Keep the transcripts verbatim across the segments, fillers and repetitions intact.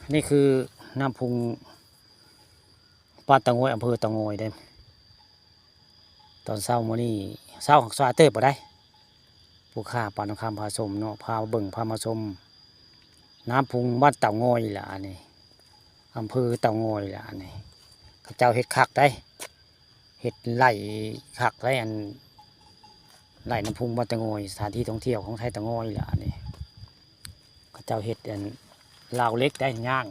นี่คือน้ำพุงบ้านเตางอย อำเภอเตางอยเด้ ตอนเช้ามื้อนี้ เช้าคักสายเติบบ่ได้ ผู้ข้าปานคำพาชมเนาะ พาเบิ่งพามาชม น้ำพุงบ้านเตางอยล่ะอันนี้ อำเภอเตางอยล่ะอันนี้ เขาเจ้าเฮ็ดคักได้ เฮ็ดไร่คักได้ อัน ไร่น้ำพุงบ้านเตางอย สถานที่ท่องเที่ยวของไทเตางอยล่ะอันนี้ เขาเจ้าเฮ็ดอันราวเหล็กได้ ย่าง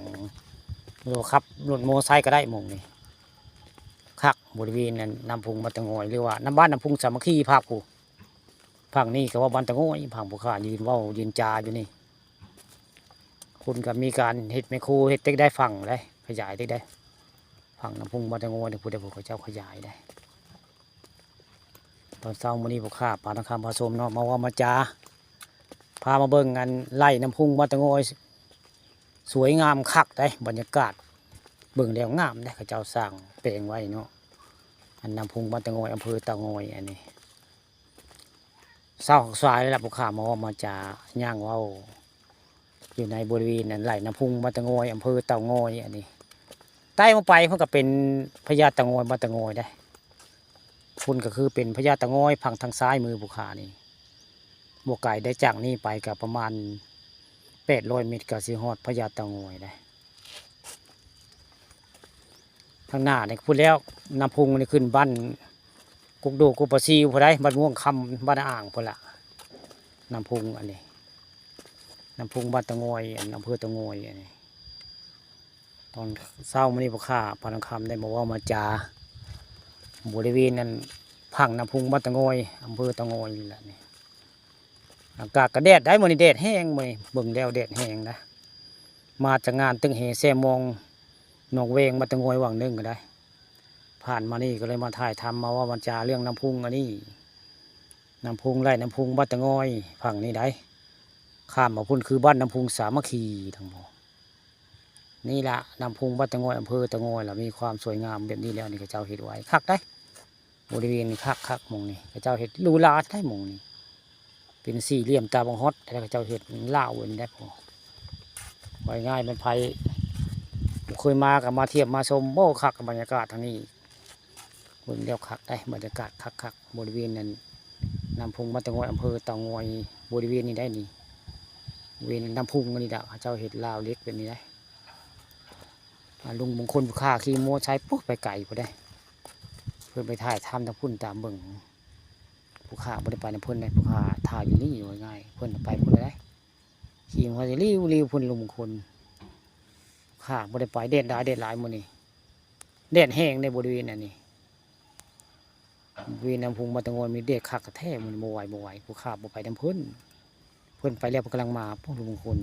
รถขับรถมอไซค์ก็ได้หม่องนี้ คัก บริเวณนั้นน้ำพุงบ้านเตางอย หรือว่าน้ำบ้านน้ำพุงสามัคคีภาคผู้ ฝั่งนี้ก็ว่าบ้านเตางอย ฝั่งผู้ข้ายืนเว้ายืนจาอยู่นี่ คุณก็มีการเฮ็ดแมคโคร เฮ็ดเต็กได้ฝั่งได้ ขยายเต็กได้ ฝั่งน้ำพุงบ้านเตางอยนี่ ผู้ใดผู้เขาเจ้าขยายได้ ตอนเช้ามื้อนี้ผู้ข้าปานคำพาชมเนาะ มาเว้ามาจา พามาเบิ่งอันไร่น้ำพุงบ้านเตางอย สวยงามคักได้ บรรยากาศ เบิ่งแล้วงามได้ เขาเจ้าสร้างแปลงไว้เนาะ อันน้ำพุงบ้านเตางอย อำเภอเตางอยอันนี้ เช้าสายแล้วล่ะ ผู้ข้ามาเว้ามาจา ย่างเว้า อยู่ในบริเวณนั้นไร่น้ำพุงบ้านเตางอย อำเภอเตางอยอันนี้ ใต้ลงไปมันก็เป็นพญาเตางอย บ้านเตางอยได้ พุ้นก็คือเป็นพญาเตางอย ฝั่งทางซ้ายมือผู้ข้านี่ บ่ไกลได้จากนี่ไปก็ประมาณแปดร้อยเมตรก็สิฮอดพญาเตางอยได้ ทางหน้านี่พุ้นแล้ว น้ำพุงนี่ขึ้นบ้านกุกดูกกุกปะซีพุ้นได้ บ้านม่วงคำ บ้านอ่างพุ้นละ น้ำพุงอันนี้ น้ำพุงบ้านเตางอย อันอำเภอเตางอยอันนี้ ตอนเช้ามื้อนี้ผู้ข้าปานคำได้มาเว้ามาจา บริเวณนั้นฝั่งน้ำพุงบ้านเตางอย อำเภอเตางอยนี่แหละนี่ อากาศก็แดดได้มื้อนี้ แดดแฮงมื้อนี้ เบิ่งแล้วแดดแฮงนะ มาจากงานตึกแหแซ่มอง หนองแวง บ้านเตางอยหว่างหนึ่งก็ได้ ผ่านมานี่ก็เลยมาถ่ายทำ มาเว้ามาจาเรื่องน้ำพุงอันนี้ น้ำพุงไร่น้ำพุงบ้านเตางอย ฝั่งนี้ได้ ข้ามมาพุ้นคือบ้านน้ำพุงสามัคคีทางบ่ นี่ละน้ำพุงบ้านเตางอย อำเภอเตางอยละ มีความสวยงามแบบนี้แล้วนี่ เขาเจ้าเฮ็ดไว้คักได้ บริเวณนี้คักคักหม่องนี้ เขาเจ้าเฮ็ดหรูหราได้หม่องนี้ เป็นสี่เหลี่ยมตาบังฮอด แล้วเขาเจ้าเฮ็ดลาวอันนี้ได้พอ ไว้ง่ายมันไผบ่เคยมาก็มาเที่ยวมาชม โอ้ คักบรรยากาศทางนี้ เบิ่งแล้วคักได้ บรรยากาศคักคัก บริเวณนั้น น้ำพุงบ้านเตางอย อำเภอเตางอย บริเวณนี้ได้นี่ บริเวณน้ำพุงอันนี้ละ เขาเจ้าเฮ็ดราวเหล็กแบบนี้ได้ อ่า ลุงมงคลผู้ข้าขี่มอไซค์ปุ๊บไปไกลพุ้นได้ เพิ่นไปถ่ายทำทางพุ้นตามเบิ่ง ผู้ข้าบ่ได้ไปนำเพิ่นได้ ผู้ข้าถ่ายอยู่นี่ ว่าง่าย เพิ่นไปพุ้นได้ ขี่มอไซค์ริ้วๆพุ้น ลุงมงคล ผู้ข้าบ่ได้ไป แดดหลาย แดดหลายมื้อนี้ แดดแฮงในบริเวณอันนี้ บริเวณน้ำพุงบ้านเตางอยมีแดดคักแท้มื้อนี้ บ่ไหว บ่ไหว ผู้ข้าบ่ไปนำเพิ่น เพิ่นไปแล้ว เพิ่นกำลังมา พวกลุงมงคล